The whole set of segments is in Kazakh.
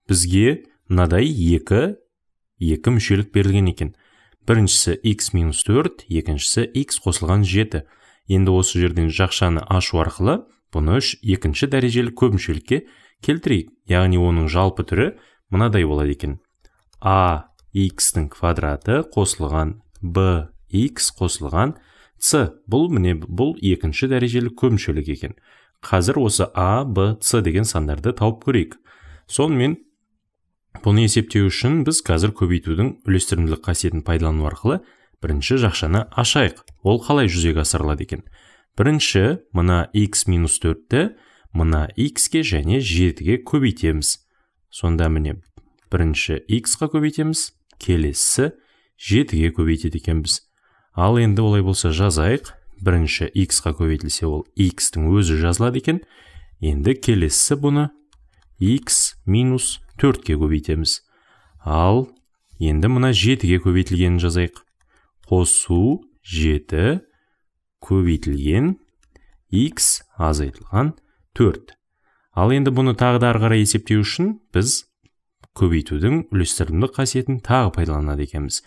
Бізге мынадай екі мүшелік берілген екен. Біріншісі x минус 4, екіншісі x қосылған 7. Енді осы жерден жақшаны ашу арқылы бұны екінші дәрежелі көпмүшелікке келтірейік. Яғни оның жалпы түрі мынадай болады екен. А x-тің квадраты қосылған b x қосылған c. Бұл міне бұл екінші дәрежелі көпмүшелік екен. Қазір осы а, b, c деген сандарды тауып көрейік. Сонымен бұны есептеу үшін біз қазір көбейтудің үлестірімділік қасиетін пайдалану арқылы бірінші жақшаны ашайық. Ол қалай жүзеге асырылады екен? Бірінші мына x минус 4-ті мына x-ке және 7-ге көбейтеміз. Сонда міне бірінші x-қа көбейтеміз, келесі 7-ге көбейтеді екенбіз. Ал енді олай болса жазайық. Бірінші x-қа көбейтілсе ол x-тің өзі жазылады екен. Енді келесі бұны x минус 4-ке көбейтеміз. Ал енді мына 7-ге көбейтілгенін жазайық. Қосу 7 көбейтілген x азайтылған 4. Ал енді бұны тағы да ары қарай есептеу үшін біз көбейтудің үлестірімдік қасиетін тағы пайдаланады екенбіз.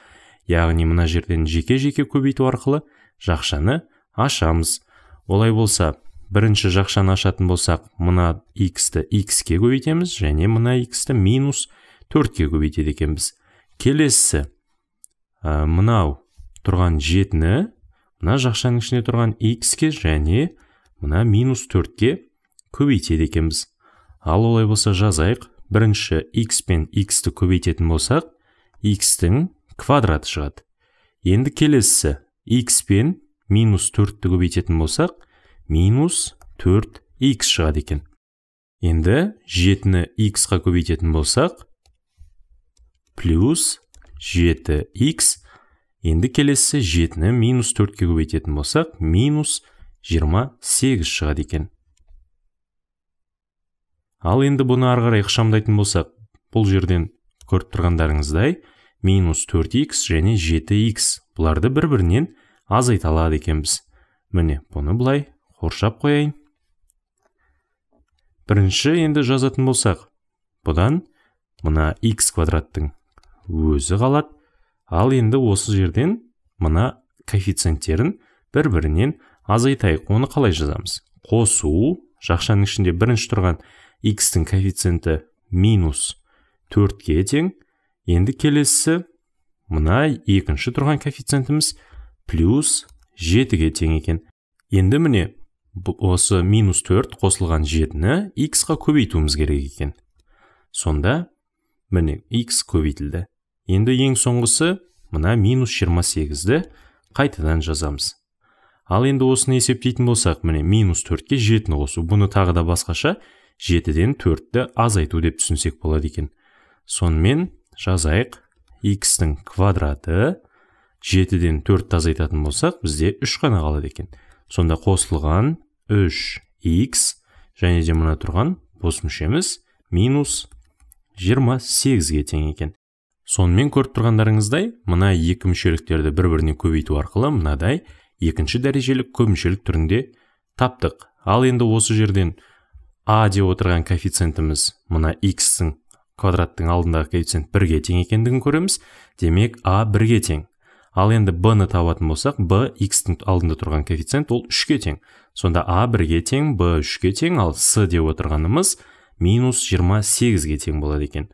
Яғни мына жерден жеке-жеке көбейту арқылы жақшаны ашамыз. Олай болса, бірінші жақшаны ашатын болсақ, мына x-ті x-ке көбейтеміз және мына x-ті минус 4-ке көбейтеді екенбіз. Келесісі, мынау тұрған 7-ні мына жақшаның ішінде тұрған x-ке және мына минус 4-ке көбейтеді екенбіз. Ал олай болса жазайық. Бірінші x пен x-ті көбейтетін болсақ, x-тің квадраты шығады. Енді келесісі x пен минус 4-ті көбейтетін болсақ, минус 4x шығады екен. Енді 7-ні x-қа көбейтетін болсақ, плюс 7x. Енді келесісі 7-ні минус 4-ке көбейтетін болсақ, минус 28 шығады екен. Ал енді бұны ары қарай ықшамдайтын болсақ, бұл жерден көріп тұрғандарыңыздай, минус 4x және 7x бұларды бір-бірінен азайта алады екенбіз. Міне, бұны былай қоршап қояйын. Бірінші енді жазатын болсақ, бұдан мына x квадраттың өзі қалады. Ал енді осы жерден мына коэффициенттерін бір-бірінен азайтайық. Оны қалай жазамыз? Қосу, жақшаның ішінде бірінші тұрған x-тің коэффициенті минус 4-ке тең. Енді келесісі мына екінші тұрған коэффициентіміз плюс 7-ге тең екен. Енді міне осы минус 4 қосылған 7-ні x-қа көбейтуіміз керек екен. Сонда міне x көбейтілді. Енді ең соңғысы мына минус 28-ді қайтадан жазамыз. Ал енді осыны есептейтін болсақ, міне минус 4-ке 7-ні қосу. Бұны тағы да басқаша 7-ден 4-ті азайту деп түсінсек болады екен. Сонымен жазайық, x-тің квадраты 7-ден 4-ті азайтатын болсақ, бізде 3 қана қалады екен. Сонда қосылған 3x және де мына тұрған бос мүшеміз минус 28-ге тең екен. Сонымен көріп тұрғандарыңыздай, мына екі мүшеліктерді бір-біріне көбейту арқылы мынадай екінші дәрежелі көпмүшелік түрінде таптық. Ал енді осы жерден а деп отырған коэффициентіміз мына x-тің квадраттың алдындағы коэффициент 1-ге тең екендігін көреміз. Демек, а 1-ге тең. Ал енді b-ны табатын болсақ, b x-тің алдында тұрған коэффициент ол 3-ге тең. Сонда а 1-ге тең, b 3-ге тең, ал с деп отырғанымыз минус 28-ге тең болады екен.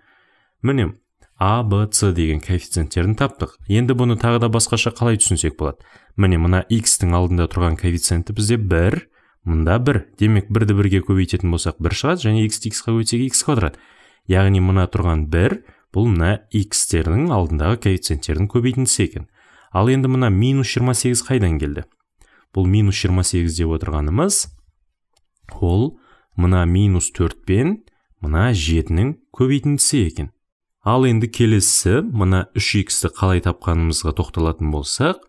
Міне, а, б, с деген коэффициенттерін таптық. Енді бұны тағы да басқаша қалай түсінсек болады? Міне, мына x-тің алдында тұрған коэффициенті бізде 1, мында 1. Демек, 1-ді 1-ге көбейтетін болсақ 1 шығады, және x-ті x-қа көбейтсек x квадрат. Яғни мына тұрған 1, бұл мына x-тердің алдындағы коэффициенттердің көбейтіндісі екен. Ал енді мына минус 28 қайдан келді? Бұл минус 28 деп отырғанымыз, ол мына минус 4 пен мына 7-нің көбейтіндісі екен. Ал енді келесісі, мына 3x-ті қалай тапқанымызға тоқталатын болсақ,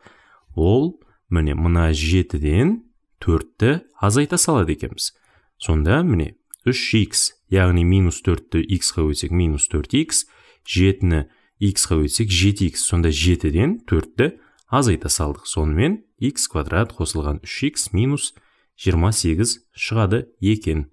ол міне мына 7-ден 4-ті азайта салады екенбіз. Сонда міне 3x, яғни минус 4-ті x-қа көбейтсек минус 4x, 7-ні x-қа көбейтсек 7x, сонда 7-ден 4-ті азайта салдық. Сонымен x квадрат қосылған 3x минус 28 шығады екен.